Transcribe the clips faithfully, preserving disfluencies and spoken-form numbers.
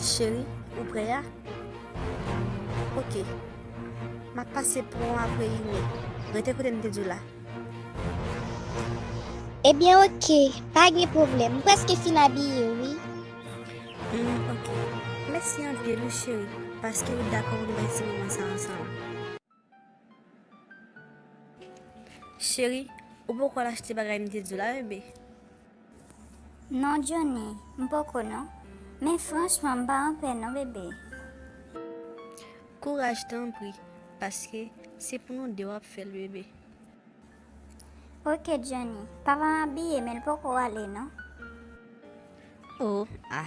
Cheri, ou prè a? Oke. M ap pase pran w apre inè. Rete kote m te di w la. Ebyen, oke. Pa gen pwoblèm. M prèske fin abiye, wi. Hmm, oke. Mèsi anpil, wi, cheri, paske ou dakò pou nou bay ti moman sa ansanm. Cheri, ou poko al achte bagay m te di w la, bebe? Non, Johnny, m poko non. Men franchman, m pa anpè non, bebe. Kouraj, tanpri, paske se pou nou de w ap fè l, bebe. Oke, Johnny. Papa m abiye, men l poko ale non. O, a.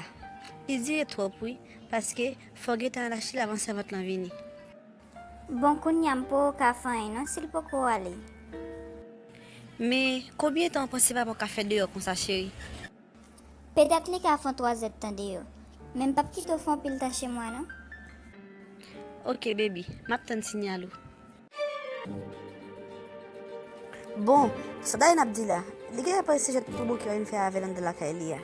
Li dire twòp, wi, paske fò w gentan al achte l avan sèvant lan vini. Bon, kounye a m poko ka fè anyen non si l poko ale. Men, konbyen tan w panse papa w ka fè deyò konsa, cheri? Petèt li ka fè yon twa zèdtan deyò, men m p ap kite w fè anpil tan chez moi non. Oke, baby, m ap tann siyal ou. Bon, sa Darline ap di la? Li genlè panse se jwèt pou bouke Darline fè avè l anndan lakay li a.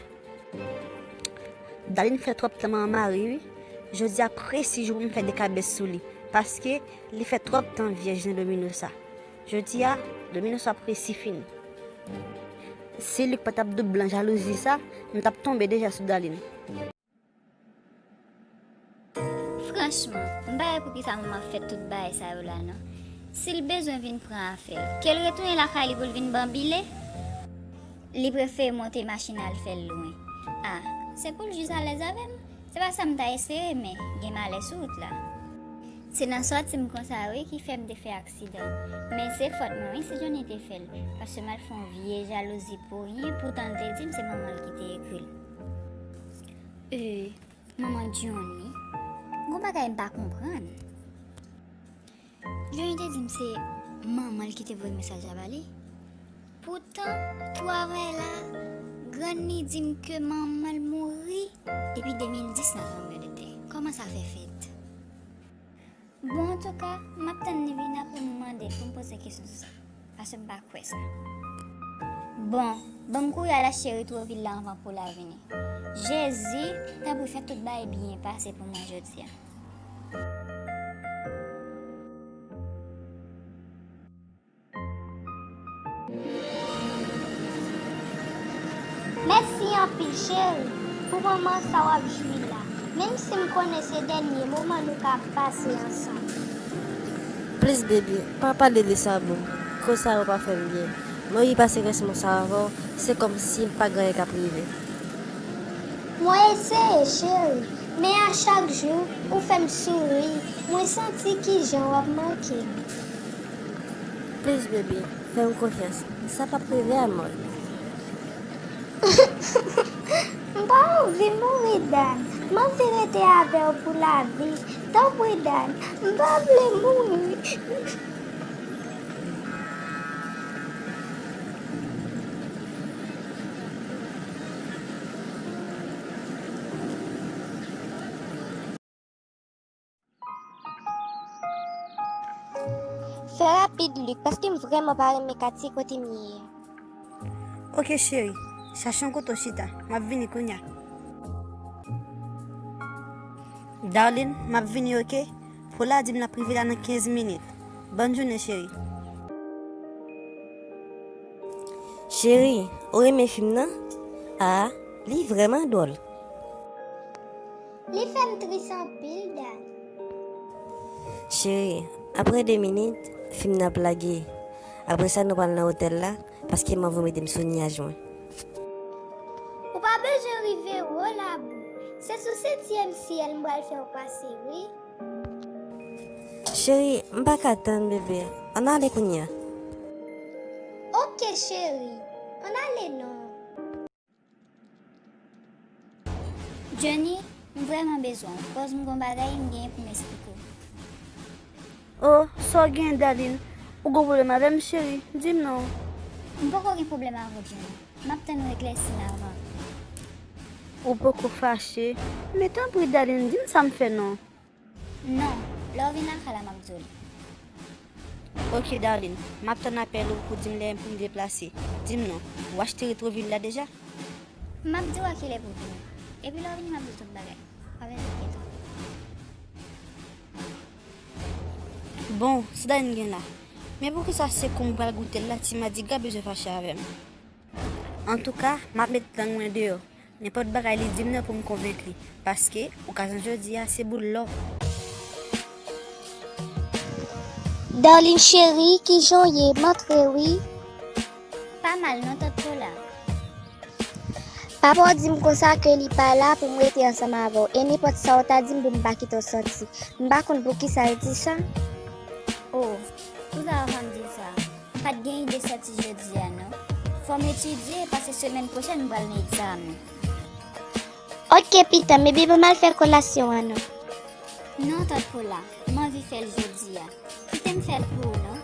Darline fè twòp tan manmari, wi. Jodi a presi jou pou m fè dekabès sou li, paske li fè twòp tan vyèj nan domino sa. Jodi a, domino sa presi fini. Si Luc pa t ap doub blan jalouzi sa, m t ap tonbe deja sou Darline. Franchman, m pa wè poukisa manman ap fè tout bagay sa yo la non. Si l bezwen vin pran afè l, ke l retounen lakay li pou l vin banbile. Li prefere monte machin al fè l lwen. A, se pou l jis alèz avè m. Se pa sa m ta espere, men gen malè sou wout la. Se nan sòti m konsa wi ki fè m te fè aksidan. Men se fòt mwen wi si Johnny te fè l, paske m al fè yon vye jalouzi pou ryen, poutan l te di m se manman l ki te ekri l. E, manman Johnny, gon bagay m pa konprann. Johnny te di m se manman l ki te voye mesaj la ba li. Poutan, tou avan yè la, grann li di m ke manman l mouri depi de mil dis nan tranblemanntè. Kòman sa fè fèt? Bon, antouka, m ap tann li vini apre m mande l pou m poze kesyon sou sa. Paske m pa kwè sa. Bon, ban m kouri al achte retwovil la anvan Pola vini. Jezi, tanpri fè tout bagay byen pase pou mwen jodi a. Mèsi anpil, cheri, pou moman sa w ap jwi la, menm si m konnen se dènye moman nou ka pase ansanm. Please, baby, pa pale de sa, boo. Koz sa yo pa fè m byen. Mwen ri pase rès mwa sa avè w, se kòmsi pa gen anyen k ap rive. Mwen eseye, cheri, men a chak jou, ou fè m souri, mwen santi kijan w ap manke m. Please, baby, fè m konfyans. Sa p ap rive a mwen. M pa anvi mouri, Dan. M anvi rete avè w pou lavi. Tanpri, Dan, m pa vle mouri. Fè rapid, Luc, paske m vrèman pa renmen katye kote m ye a. Oke, cheri. Chache yon kote w chita. M ap vini kounye a. Darline, m ap vini, oke? Pola di m l ap rive la nan kenz minit. Bòn jounen, cheri. Cheri, ou renmen fim nan? A, li vrèman dwòl. Li fè m tris anpil, Dan. Cheri, apre de minit, fim nan ap lage. Apre sa, nou pral nan otèl la, paske m anvi w mete m sou nyaj mwen. Ou pa bezwen rive wo la, boo. Se sou setyèm syèl m pral fè w pase, wi. Cheri, m pa ka tann, bebe. Ann ale kounye a. Oke, cheri. Ann ale non. Johnny, m vrèman bezwen w, kòz m gon bagay m genyen pou m esplike w. O, sa w gen, Darline? Ou gon pwoblèm avè m, cheri? Di m non. M poko gen pwoblèm avè w, Johnny. M ap tann ou eklèsi m avan. Ou poko fache? Men tanpri, Darline, di m sa m fè non. Non, lè w vin lakay la, m ap di w li. Oke, Darline, m ap tann apèl ou pou di m lè pou m deplase. Di m non, ou achte retwovil la deja? M ap di w a kilè pou w vini. Epi lè w vini, m ap di w tout bagay. Bon, sa Darline gen la. Men poukisa se kou m pral goute l la, ti madigra bezwen fache avè m? Antouka, m ap met lang mwen deyò. Nenpòt bagay li di m nan pou m konvenk li, paske okazyon jodi a se boul lò. Darline cheri, kijan w ye? M antre wi. Pa mal non, tant Paula. Papa w di m konsa ke li pa la pou m rete ansanm avè w, e nenpòt sa w ta di m pou m pa kite w sòti. M pa konn poukisa l di sa. Oh, poukisa w fè m di sa? Pa t gen ide sòti jodi a non. Fò m etidye, paske semèn pwochèn m pral nan egzamen. Ok, pitan, men bebe m al fè kolasyon an non. Non, tant Paula, m anvi fè l jodi a. Kite m fè l pou ou non.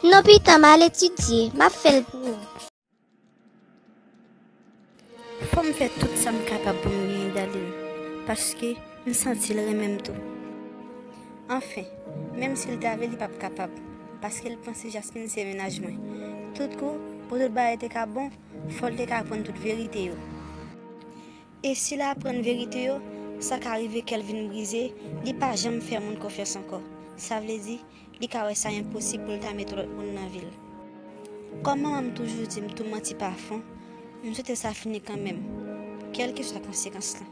Non, pitan, m al etidye, m ap fè l pou ou. Fò m fè tout sa m kapab pou m genyen Darline, paske m santi l renmen m tou. Anfen, menm si l ta vle, li p ap kapab, paske l panse Jasmine se mennaj mwen. Tout kou, pou tout bagay te ka bon, fò l te ka aprann tout verite yo. E si l aprann verite yo, sa ka rive kè l vin brize, li pa janm fè moun konfyans ankò. Sa vle di, li ka wè sa enposib pou l ta met yon lòt moun nan vi l. Kòm manman m toujou di m tou manti pa fon, m swete sa fini kanmenm, kèlkeswa konsekans lan.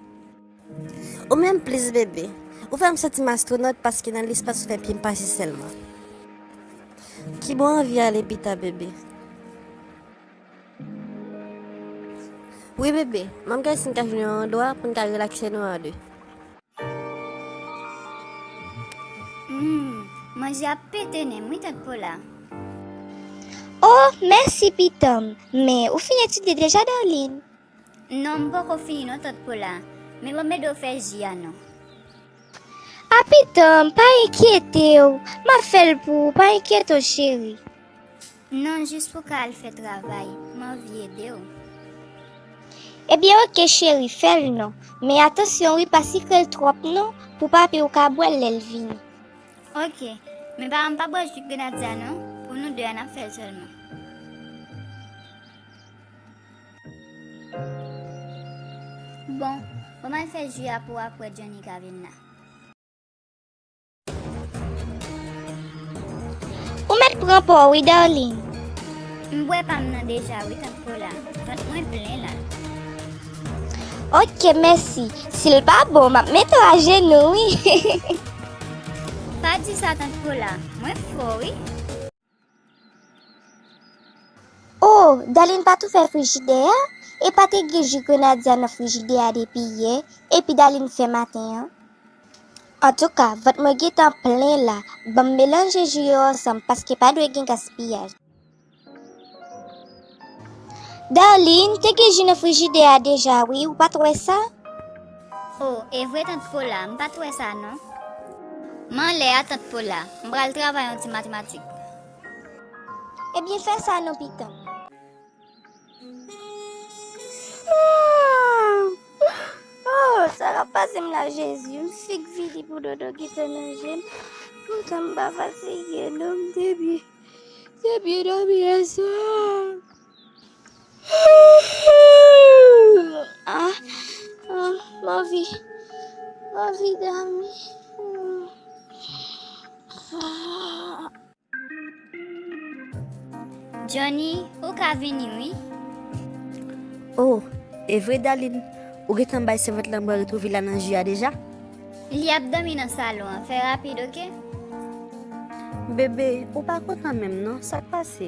Ou menm plis, bebe. Ou fè m santi m astwonòt paske nan lespas ou fè pye m pase sèlman. Ki bò w anvi ale pita, bebe? Wi, bebe. M ap gade si n ka jwenn yon andwa pou n ka relakse nou a de. Hmm, manje ap pete nen m wi, tant Paula. Oh, mèsi, pitan m. Men, ou fin etidye deja, Darline? Non, m poko fini non, tant Paula. Men ban m ede w fè ji a non. A, pitan m, pa enkyete w. M ap fè l pou ou, pa enkyete w, cheri. Non, jis pou ka al fè travay. M anvi ede w. Ebyen, oke, cheri, fè l non. Men atansyon wi, pa sikre l twòp non, pou papi w ka bwè l lè l vini. Oke, men pa, m pa bwè ji grenadya non, pou nou de a n ap fè l sèlman. Bon, ban m al fè ji a pou w apre Johnny ka vin la. Ou mèt pran pa w wi, Darline. M bwè pa m nan deja wi, tant Paula. Vant mwen plen la. Oke, mèsi. Si l pa bon, m ap mete w ajenou wi. Pa di sa, tant Paula. Mwen fò wi. Oh, Darline pa t ouvè frijidè a? E pa te gen ji grenadya nan frijidè a depi yè, epi Darline fè maten an? Antouka, vant mwen gentan plen la. Ban m melanje ji yo ansanm, paske pa dwe gen gaspiyaj. Darline, te gen ji nan frijidè a deja wi, ou pa t wè sa? Oh, e vre, tant Paula, m pa t wè sa non. M anlè a, tant Paula, m pral travay yon ti matematik. Ebyen, fè sa non, pitan m. Oh, sa k ap pase m la, Jezi? M fik vini pou dodo gentan nan je m. Poutan m pa fatige non, m te byen, te byen dòmi yè swa. Ah, ah, m anvi, m anvi dòmi. Ah. Johnny, ou ka vini wi. Oh, e vre, Darline, ou gentan bay sèvant lan bwè Retrouvil la nan ji a deja? Li ap dòmi nan salon an, fè rapid, oke? Bebe, ou pa kontan menm non, sa k pase?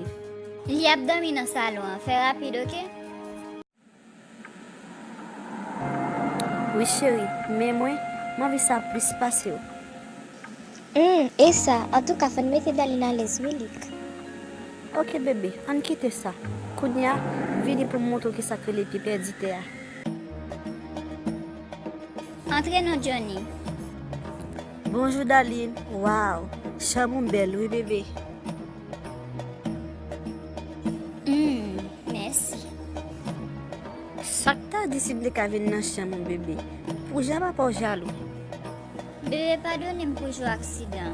Li ap dòmi nan salon an, fè rapid, oke? Wi, cheri, men mwen, m anvi sa plis pase w. Hmm, e sa, antouka, fò n mete Darline alèz, wi, Lik. Oke, bebe, ann kite sa. Kounye a, vini pou m montre w kisa k rele pye pèdi tè a. Antre non, Johnny. Bonjou, Darline. Waw, chanm ou bèl, wi, bebe. Hmm, mèsi. Sa k ta di si m te ka vin nan chanm ou, bebe? Pou jan papa w jalou. Bebe, padone m pou jou aksidan.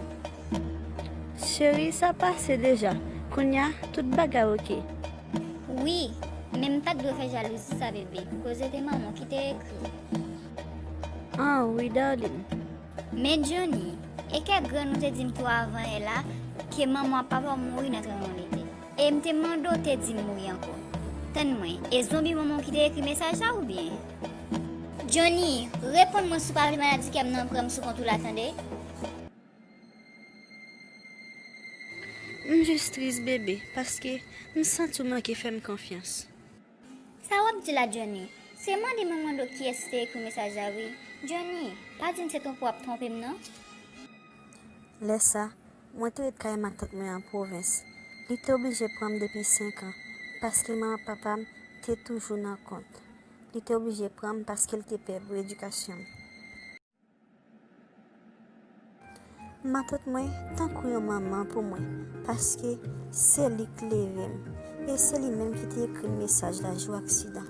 Cheri, sa pase deja. Kounye a, tout bagay oke. Wi, men m pa t dwe fè jalouzi sa, bebe. Koze te manman w ki te ekri. Ah wi, darling. Men Johnny, e kè grann ou te di m tou avan yè la ke manman ak papa w mouri nan tranblemanntè. E m te mande w, te di m mouri ankò. Tann mwen, e zonbi manman w ki te ekri mesaj la oubyen? Johnny, reponn mwen si w pa vle maladi kè m nan pran m sou kont ou la, tande? M jis tris, bebe, paske m santi w manke fè m konfyans. Sa w ap di la, Johnny? Se mande manman w kiyès ki te ekri mesaj la, wi. Johnny, pa di m se twonpe w ap twonpe m, non? Lè sa, mwen te ret kay matant mwen an pwovens. Li te oblije pran m depi senk an, paske manman papa m te toujou nan kont. Li te oblije pran m paske l te pè pou edikasyon m. Matant mwen tankou yon manman pou mwen, paske se li k leve m, e se li menm ki te ekri m mesaj la jou aksidan.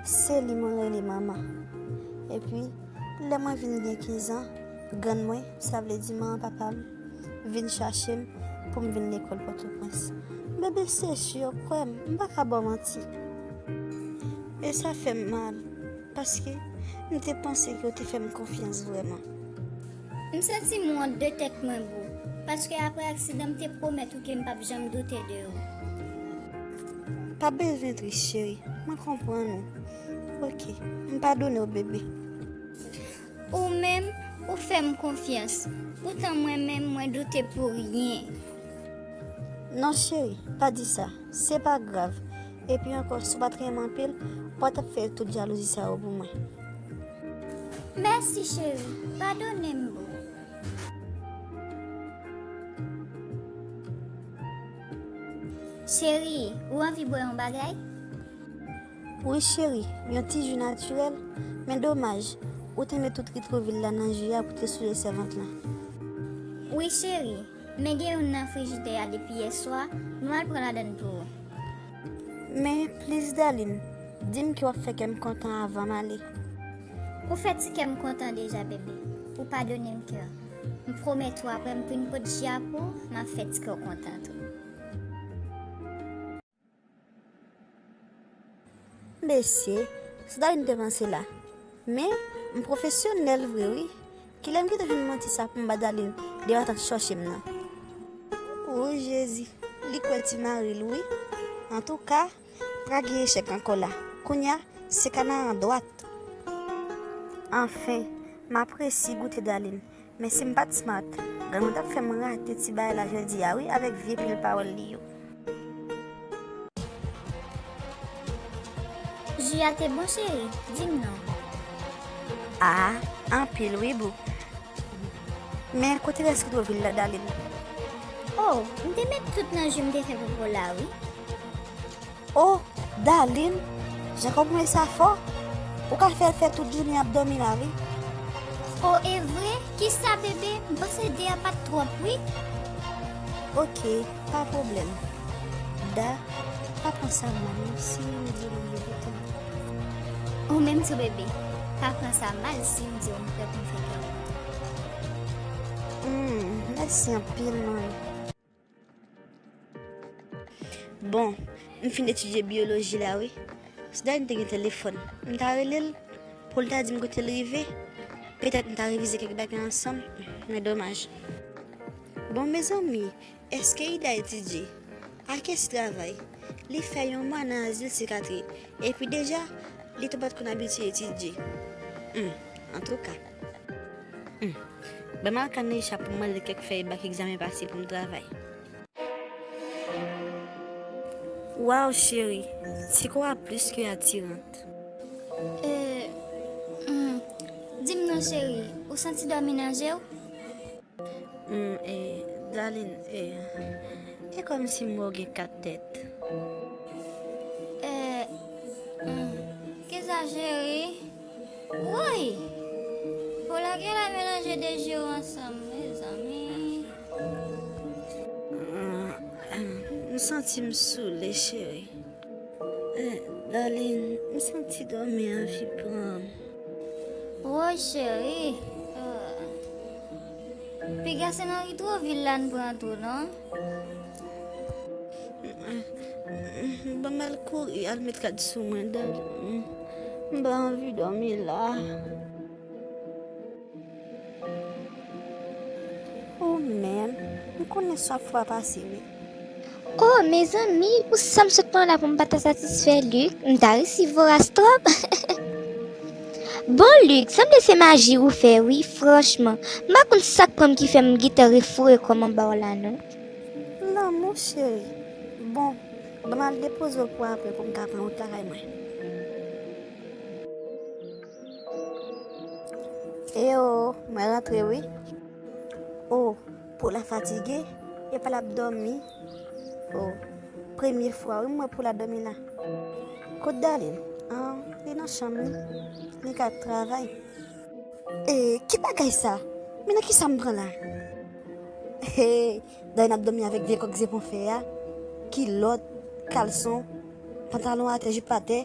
Se li mwen rele manman. Epi, lè mwen vin gen kenz an, grann mwen, sa vle di manman papa m, vin chache m pou m vin lekòl Pòtoprens. Bebe, se si, kwè m, m pa ka ba w manti. E sa fè m mal, paske m te panse ke w te fè m konfyans vrèman. M santi m wont de tèt mwen, boo, paske apre aksidan m te pwomèt ou ke m p ap janm doute de ou. Pa bezwen tris, cheri. Mwen konprann ou. Oke, m padone w, bebe. Ou menm, ou fè m konfyans. Poutan mwen menm, mwen doute pou ryen. Non, cheri, pa di sa. Se pa grav. Epi ankò, si w pa t renmen m anpil, ou pa t ap fè tout jalouzi sa yo pou mwen. Mèsi, cheri. Padone m, boo. Cheri, ou anvi bwè yon bagay? Wi, cheri, yon ti ji natirèl, men domaj, ou te met tout ritwovil la nan ji a pou te soulaje sèvant lan. Wi, cheri, men gen youn nan frijidè a depi yèswa, m al pran ladann pou ou. Men, please, darling, di m ke w ap fè kè m kontan avan m ale. Ou fè ti kè m kontan deja, bebe. Ou padone m kè. M pwomèt ou, apre m fin pot ji a pou ou, m ap fè ti kè w kontan tou. Mesye, sa darling te panse la. Men, m pwofesyonèl vre, wi. Kilè m gentan jwenn manti sa pou m ba darling de matant chòche m nan? O Jezi, li kwè ti mari l, wi. Antouka, pa gen echèk ankò la. Kounye a, se kanaran dwat. Anfen, m ap resi goute darling. Men si m pa t smart, granmoun t ap fè m rate ti bagay la jodi a, wi, avèk vye pil pawòl li yo. Ji a te bon, cheri? Di m non. Ah, anpil, wi, boo. Men kote rès ritwovil la, darling? Oh, m te met tout nan ji m te fè pou ou la, wi. Oh, darling, jan kòmanse sa fò, ou ka fè l fè tout jounen ap dòmi la, wi. Oh, e vre? Kisa, bebe? M panse de a pa t twòp, wi. Oke, pa pwoblèm. Da, pa pran sa mal, non, si m di w m revete m. Ou menm tou, bebe. Pa pran sa mal si m di w m prè pou m fè kè w kontan. Hmm, mèsi anpil, man. Bon, m fin etidye biyoloji la, wi. Si darling te gen telefòn, m ta rele l pou l ta di m kote l rive. Petèt n ta revize kèk bagay ansanm, men domaj. Bon, mezanmi, èske Ida etidye? Akes travay? Li fè yon mwa nan azil sikatri, epi deja, li tou pa t konn abitye etidye. Hmm, antouka. Hmm. Ban m al ka Neisha pou m mande l kèk fèy bak egzamen pase pou m travay. Waw, cheri, ti kò a plis ke atirant. E, hmm, di m non, cheri, ou santi dòmi nan je w? Hmm, e, darling, e, e kòmsi m wè w gen kat tèt. E, hmm, kisa, cheri? Woy! Pou lage la melanje de je w ansanm, mezanmi. M santi m soule, cheri. Eh, darling, m santi dòmi anvi pran m. Woy, cheri. Ah. Piga se nan ritwovil la n pran tou, non? Ban m al kouri al met rad sou mwen, darling. M pa anvi dòmi la. Oh man, m konnen swaf ou a pase wi. Oh, mezanmi, pou sa m sot pran la pou m pa ta satisfè Luc, m ta resi voras twòp. Bon, Luc, sanble se maji ou fè, wi, franchman. M pa konn sa k pran m ki fè m gentan refoure kò m anba w la, non. Lanmou, cheri. Bon, ban m al depoze w pou apre pou m ka pran wout lakay mwen. E o, mwen rantre wi. O, Paul la fatige, epa l ap dòmi. O, premye fwa wi m wè Paul la dòmi la. Kot Darline? An, li nan chanm li. Li ka travay. E, ki bagay sa? Men nan kisa m pran la? Hey, Darline ap dòmi avèk vye kòk zepon fè a. Kilòt, kalson, pantalon atè, jip atè.